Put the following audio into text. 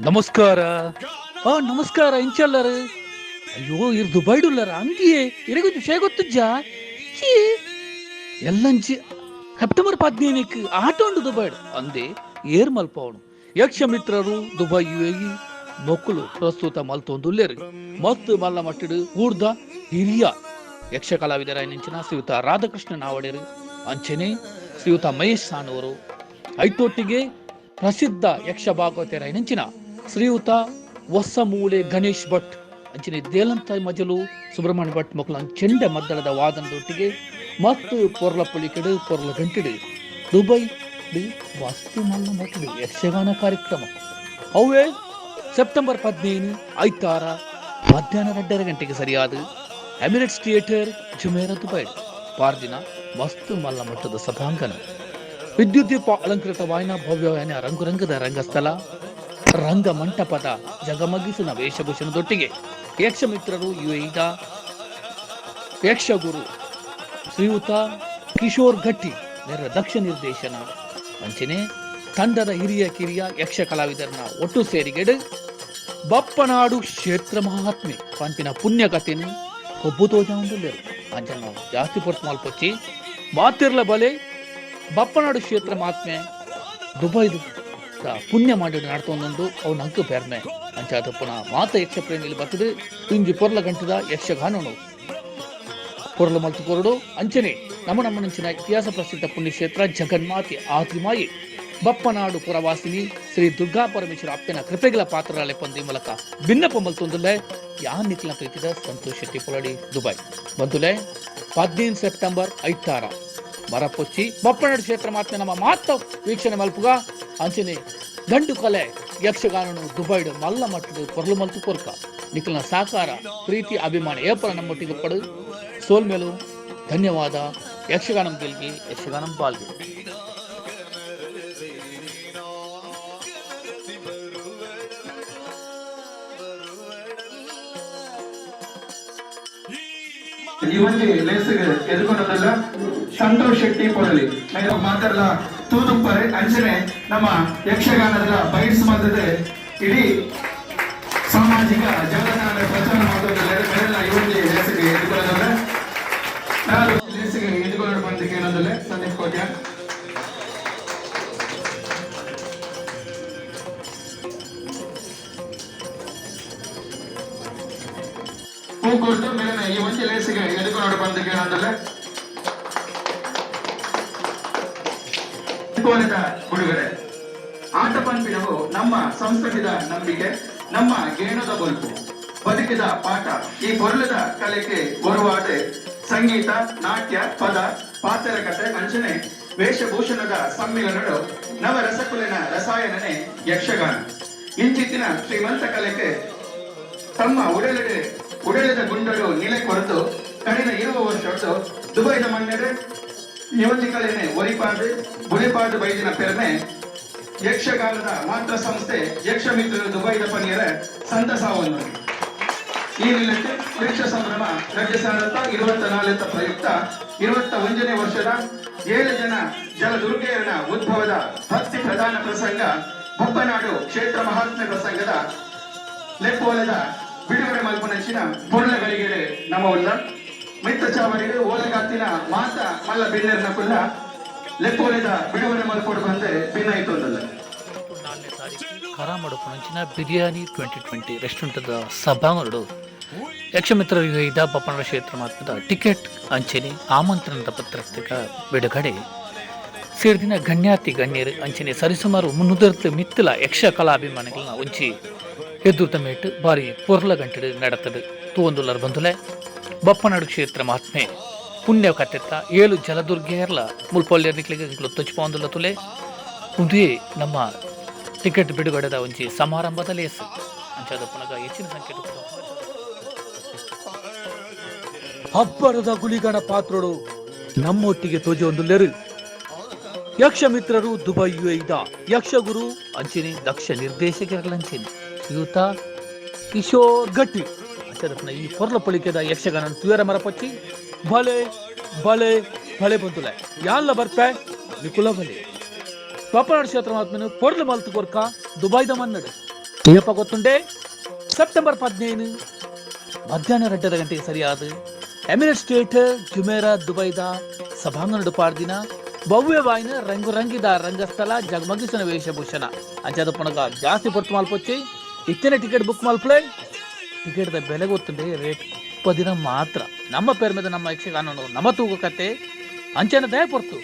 ನಮಸ್ಕಾರ. ನಮಸ್ಕಾರ ಇಂಚಲ್ಲರು. ಅಯ್ಯೋ, ಇರ್ ದುಬೈಡುಲ್ಲರ ಅಂದಿಯೇ ಇರಗುಜು ವಿಷಯ ಗೊತ್ತುಜ್ಜಾ? ಚೀ ಎಲ್ಲಂಚಿ ಸೆಪ್ಟೆಂಬರ್ 15ಕ್ಕೆ ಆಟ ಉಂಡು ದುಬೈಡ್ ಅಂದೆ ಏರ್ ಮಲ್ಪವನು. ಯಕ್ಷಮಿತ್ರರು ದುಬೈ ಯುಎಇ ಮೊಕ್ಕಲು ಪ್ರಸ್ತುತ ಮಲ್ತೊಂದುಲ್ಲೇರು. ಮಸ್ತ್ ಮಲ್ಲ ಮಟ್ಟಿಡು ಊರ್ದ ಹಿರಿಯ ಯಕ್ಷ ಕಲಾವಿದರಾಯಿನಂಚಿನ ಶ್ರೀಯುತ ರಾಧಾಕೃಷ್ಣ ನಾವಡೇರು, ಅಂಚನೆ ಶ್ರೀಯುತ ಮಹೇಶ್ ಸಾನೂರು, ಐತೊಟ್ಟಿಗೆ ಪ್ರಸಿದ್ಧ ಯಕ್ಷ ಭಾಗವತರಾಯಿನಂಚಿನ ಶ್ರೀಯುತ ಹೊಸಮೂಲೆ ಗಣೇಶ್ ಭಟ್, ಅಂಚನೆ ದೇಲಂತ ಮಜಲು ಸುಬ್ರಹ್ಮಣ್ಯ ಭಟ್ ಮಕ್ಕಳ ಚೆಂಡೆ ಮದ್ದಳದ ವಾದನದೊಟ್ಟಿಗೆ ಮತ್ತು ಪೊರ್ಲ ಪುಳಿಕೆಡು ಪೊರ್ಲ ಗಂಟಿಡು ದುಬೈ ವಸ್ತು ಮಲ್ಲ ಮಟ್ಟಿಡು ಯಕ್ಷಗಾನ ಕಾರ್ಯಕ್ರಮ. ಅವೇ ಸೆಪ್ಟೆಂಬರ್ 15 ಐತಾರ ಮಧ್ಯಾಹ್ನ 2:30 ಗಂಟೆಗೆ ಸರಿಯಾದ ಎಮಿರೇಟ್ಸ್ ಥಿಯೇಟರ್ ಜುಮೇರಾ ದುಬೈ ಪಾರ್ದಿನ ಮಸ್ತ್ ಮಲ್ಲ ಮಟ್ಟದ ಸಭಾಂಗಣ, ವಿದ್ಯುತ್ ದೀಪ ಅಲಂಕೃತವಾಯಿನ ಭವ್ಯವಾಯಿನ ರಂಗುರಂಗದ ರಂಗಸ್ಥಳ, ರಂಗ ಮಂಟಪದ ಜಗಮಗಿಸಿನ ವೇಷಭೂಷಣದೊಟ್ಟಿಗೆ ಯಕ್ಷಮಿತ್ರರು ಯುಎಇದ ಯಕ್ಷಗುರು ಶ್ರೀಯುತ ಕಿಶೋರ್ ಗಟ್ಟಿ ನೆರ ದಕ್ಷ ನಿರ್ದೇಶನ, ಅಂಚನೆ ತಂಡದ ಹಿರಿಯ ಕಿರಿಯ ಯಕ್ಷ ಕಲಾವಿದರನ್ನ ಒಟ್ಟು ಸೇರಿಗೆಡು ಬಪ್ಪನಾಡು ಕ್ಷೇತ್ರ ಮಹಾತ್ಮೆ ಪಂಪಿನ ಪುಣ್ಯ ಕಥೆನು ಒಬ್ಬು ತೋಜಾಂದುಲ್ಲೆರು. ಅಂಚನ ಜಾಸ್ತಿ ಪೊರ್ತು ಮಲ್ಪೊಚ್ಚಿ ಮಾತಿರ್ಲ ಬಲೆ ಬಪ್ಪನಾಡು ಕ್ಷೇತ್ರ ಮಹಾತ್ಮೆ ದುಬೈದು ಪುಣ್ಯ ಮಾಡಿ ನಡ್ತೊಂದೊಂದು ಅವು ನಂಕು ಪೆರ್ಮೆ. ಅಂಚಾದ ಪುನಃ ಮಾತ ಯಕ್ಷ ಪ್ರೇಮಿಲಿ ಬರ್ತದೆ ಇಂಜಿ ಪೊರ್ಲ ಗಂಟದ ಯಕ್ಷಗಾನನು ಪೊರ್ಲ ಮಲ್ತು ಕೊರಡು. ಅಂಚನೆ ನಮ್ಮ ನಮ್ಮನಂಚಿನ ಇತಿಹಾಸ ಪ್ರಸಿದ್ಧ ಪುಣ್ಯಕ್ಷೇತ್ರ ಜಗನ್ಮಾತೆ ಆದಿಮಾಯಿ ಬಪ್ಪನಾಡು ಪುರವಾಸಿನಿ ಶ್ರೀ ದುರ್ಗಾ ಪರಮೇಶ್ವರ ಅಪ್ಪನ ಕೃಪೆಗಳ ಪಾತ್ರರಾಲೆ ಪಂದಿ ಮೂಲಕ ಭಿನ್ನಪ ಮಲ್ತೊಂದುಲ್ಲೆ ಯಾ ನಿಖಿಲ ಪ್ರೀತಿದ ಸಂತೋಷ್ ಶೆಟ್ಟಿ ಪೊಲಡಿ ದುಬೈ ಬಂದುಲೆ. 15 ಸೆಪ್ಟೆಂಬರ್ ಐತಾರ ಮರಪೊಚ್ಚಿ ಬಪ್ಪನಾಡು ಕ್ಷೇತ್ರ ಮಾತ್ರ ನಮ್ಮ ಮಾತ ವೀಕ್ಷಣೆ ಮಲ್ಪುಗ. ಅಂಚನೆ ಗಂಡು ಕಲೆ ಯಕ್ಷಗಾನನು ದುಬೈಡು ಮಲ್ಲ ಮಟ್ಟದ ಪೊರ್ಲು ಮಲ್ತು ಕೊರ್ಕ ನಿಖಿಲ್ನ ಸಾಕಾರ ಪ್ರೀತಿ ಅಭಿಮಾನ ಏಪರ ನಮ್ಮೊಟ್ಟಿಗೆ ಪಡು ಸೋಲ್ಮೇಲು ಧನ್ಯವಾದ. ಯಕ್ಷಗಾನಂ ಗೆಲ್ಗೆ, ಯಕ್ಷಗಾನಂ ಬಾಲ್ಗೆ. ಈ ಒಂಜಿ ಲೇಸಿಗೆ ಎದುರ್ಕೊಂಡದಲ್ಲ ಸಂತೋಷ್ ಶೆಟ್ಟಿ ಪೊರಲಿ ಮಾತಾಡಲ ತೂದುಪ್ಪರೆ. ಅಂಚನೆ ನಮ್ಮ ಯಕ್ಷಗಾನದ ಬೈಟ್ಸ್ ಮಲ್ತದೆ ಇಡೀ ಸಾಮಾಜಿಕ ಜಾಲತಾಣ ಪ್ರಚಾರ ಮಾಡೋದಲ್ಲ ಮೇರೆಲ್ಲ ಈ ಒಂಜಿ ಲೇಸಿಗೆ ಎದುರ್ಕೊಂಡದಲ್ಲ. ನಾನು ಲೇಸಿಗೆ ಎದುರ್ಕೊಂಡು ಬಂದಕ್ಕೆ ಏನಂದಲ್ಲ ಸಂದೀಪ್ ಕೋಟ್ಯಾನ್. ಹೂ ಕೊಟ್ಟು ಮೇಲಿನ ಈ ಒಂಜಿ ಲೇಸಿಗೆ ಎದುರ್ಕೊಂಡು ಬಂದಕ್ಕೆ ಏನಂದಲ್ಲ ಕೋಲದ ಬಿಡುಗಡೆ. ಆಟ ಪಂಪಿನವು ನಮ್ಮ ಸಂಸ್ಕೃತಿದ ನಂಬಿಕೆ, ನಮ್ಮ ಗೇಣದ ಬೊಲ್ಪು, ಬದುಕಿದ ಪಾಠ. ಈ ಪೊರುಳದ ಕಲೆಗೆ ಬರುವಾದೆ ಸಂಗೀತ, ನಾಟ್ಯ, ಪದ, ಪಾತ್ರ ಕಥೆ, ಅಂಚನೆ ವೇಷಭೂಷಣದ ಸಮ್ಮಿಲನಡು ನವರಸಕುಲಿನ ರಸಾಯನನೆ ಯಕ್ಷಗಾನ. ಇಂಚಿತ್ತಿನ ಶ್ರೀಮಂತ ಕಲೆಗೆ ತಮ್ಮ ಉಡಲೆಡೆ ಉಡಲೆದ ಗುಂಡಲು ನಿಲೆ ಕೊರತು ಕಡಿನ ಇರುವ ವರ್ಷ ದುಬೈದ ಮಣ್ಣೆಡೆ ಈ ಕಲೆನೆ ಒರಿಪಾಡು ಬುಳಿಪಾಡು ಬೈದಿನ ಪೆರ್ಮೆ ಯಕ್ಷಗಾನದ ಮಾತ್ರ ಸಂಸ್ಥೆ ಯಕ್ಷಮಿತ್ರರು ದುಬೈದ ಪನಿಯರ ಸಂತಸಾವನ್ನು. ಈ ನಿಲಕ್ಕೆ ಯಕ್ಷ ಸಂಭ್ರಮ 2024 ಪ್ರಯುಕ್ತ 21ನೇ ವರ್ಷದ 7 ಜನ ಜಲದುರ್ಗೆಯರನ ಉದ್ಭವದ ಭಕ್ತಿ ಪ್ರಧಾನ ಪ್ರಸಂಗ ಬಪ್ಪನಾಡು ಕ್ಷೇತ್ರ ಮಹಾತ್ಮೆ ಪ್ರಸಂಗದ ಲೆಪ್ಪೋಲದ ಬಿಡುಗಡೆ ಮಲ್ಪನಂಚಿನ ಪೊರ್ಲಗಳಿಗೆ ನಮವುಲ್ಲ ಮಿತ್ತ ಚಾವಡಿಗೆ ಓಲಗಾತಿನ ಮಾತ ಮಲ್ಲ ಬಿನ್ನೆರ್ನ ಕುಲ್ಲ ಲೆಪ್ಪೋಲೆದ ಬಿಡುಗಡೆ ಮಲ್ಪೊಡು ಬಂದೆ ಭಿನ್ನಾಯಿತೊಂದಲ್ಲ. 4ನೇ ತಾರೀಕು ಕರಾಮಡುಪುನಂಚಿನ ಬಿರಿಯಾನಿ 2020 ರೆಸ್ಟೋರೆಂಟ್ದ ಸಭಾಂಗಣಡು ಯಕ್ಷಮಿತ್ರರಿಗೆ ಇದ್ದ ಬಪ್ಪನ ಕ್ಷೇತ್ರ ಮಾತ್ರದ ಟಿಕೆಟ್ ಅಂಚನೆ ಆಮಂತ್ರಣದ ಪತ್ರಿಕಾ ಬಿಡುಗಡೆ ಸೇರಿದಿನ ಗಣ್ಯಾತಿ ಗಣ್ಯರು ಅಂಚನೆ ಸರಿಸುಮಾರು 300 ಮಿತ್ತಲ ಯಕ್ಷ ಕಲಾಭಿಮಾನಿಗಳನ್ನ ಒಂಚಿ ಎದುರ್ತ ಮೇಟ್ ಬಾರಿ ಪೊರ್ಲ ಗಂಟೆಡು ನಡತದೆ. ತೂವೊಂದುಲ್ಲರ್ ಬಂದುಲೆ ಬಪ್ಪನಾಡು ಕ್ಷೇತ್ರ ಮಹಾತ್ಮೆ ಪುಣ್ಯ ಕತ್ತೆತ್ತ 7 ಜಲದುರ್ಗೆಯರ್ಲ ಮುಲ್ಪೊಲ್ಯರ್ ನಿಕ್ಲಿಗೆ ತೊಚ್ಪೊಂದುಲ್ಲ ತುಲೆ. ಉಂದುಯೇ ನಮ್ಮ ಟಿಕೆಟ್ ಬಿಡುಗಡೆದ ಒಂಜಿ ಸಮಾರಂಭದ ಲೇಸ್. ಅಂಚಾದ ಪುನಗ ಹೆಚ್ಚಿನ ಸಂಖ್ಯೆ ಹಬ್ಬರದ ಗುಲಿಗಣ ಪಾತ್ರರು ನಮ್ಮೊಟ್ಟಿಗೆ ತೋಜೊಂದುಲ್ಲೆರು. ಯಕ್ಷಮಿತ್ರರು ದುಬೈ ಯುಎಇದ ಯಕ್ಷಗುರು ಅಂಚಿನಿ ದಕ್ಷ ನಿರ್ದೇಶಕರಲಂಚಿನಿ ಶ್ರೀಯುತ ಕಿಶೋರ್ ಗಟ್ಟಿ. ಅಂಚಾದ ಈ ಪೊರ್ಲ ಪೊಳಿಕೆದ ಯಕ್ಷಗಾನ ತುಯರ ಮರಪಚ್ಚಿ ಭಲೆ ಭಲೆ ಭಲೆ ಬಂದುಲೆ ಯಾನ್ಲ ಬರ್ಪೆ ನಿಕುಲ ಬಲೆ. ಬಪ್ಪನಾಡು ಕ್ಷೇತ್ರ ಮಾತ್ಮೇನು ಪೊರ್ಲು ಮಲ್ತು ಕೊರ್ಕ ದುಬೈದ ಮನ್ನಡು. ಏಪ ಗೊತ್ತುಂಡೆ? ಸೆಪ್ಟೆಂಬರ್ 15, ಮಧ್ಯಾಹ್ನ 2:30 ಗಂಟೆಗೆ ಸರಿಯಾದ ಎಮಿರೇಟ್ಸ್ ಥಿಯೇಟರ್, ಜುಮೇರಾ, ದುಬೈದ ಸಭಾಂಗಣ ಪಾಡ್ದಿನ ಭವ್ಯವಾಯಿನ ರಂಗು ರಂಗಿದ ರಂಗಸ್ಥಳ, ಜಗಮಗಿಸನ ವೇಷಭೂಷಣ. ಅಂಚಾದ ಪುಣಗ ಜಾಸ್ತಿ ಪೊರ್ತು ಮಲ್ಪೊಚ್ಚಿ, ಇತ್ತನೆ ಟಿಕೆಟ್ ಬುಕ್ ಮಲ್ಪಲೆ. ಟಿಕೆಟ್ the ಬೆಲೆ ಗೊತ್ತುಂಡೆ? ರೇಟ್ 10 ಮಾತ್ರ. ನಮ್ಮ ಪೇರ್ಮೆದ ನಮ್ಮ ಯಕ್ಷಗಾನ ನಮ್ಮ ತೂಗು ಕತೆ. ಅಂಚನ ದಯ ಪೊರ್ತು.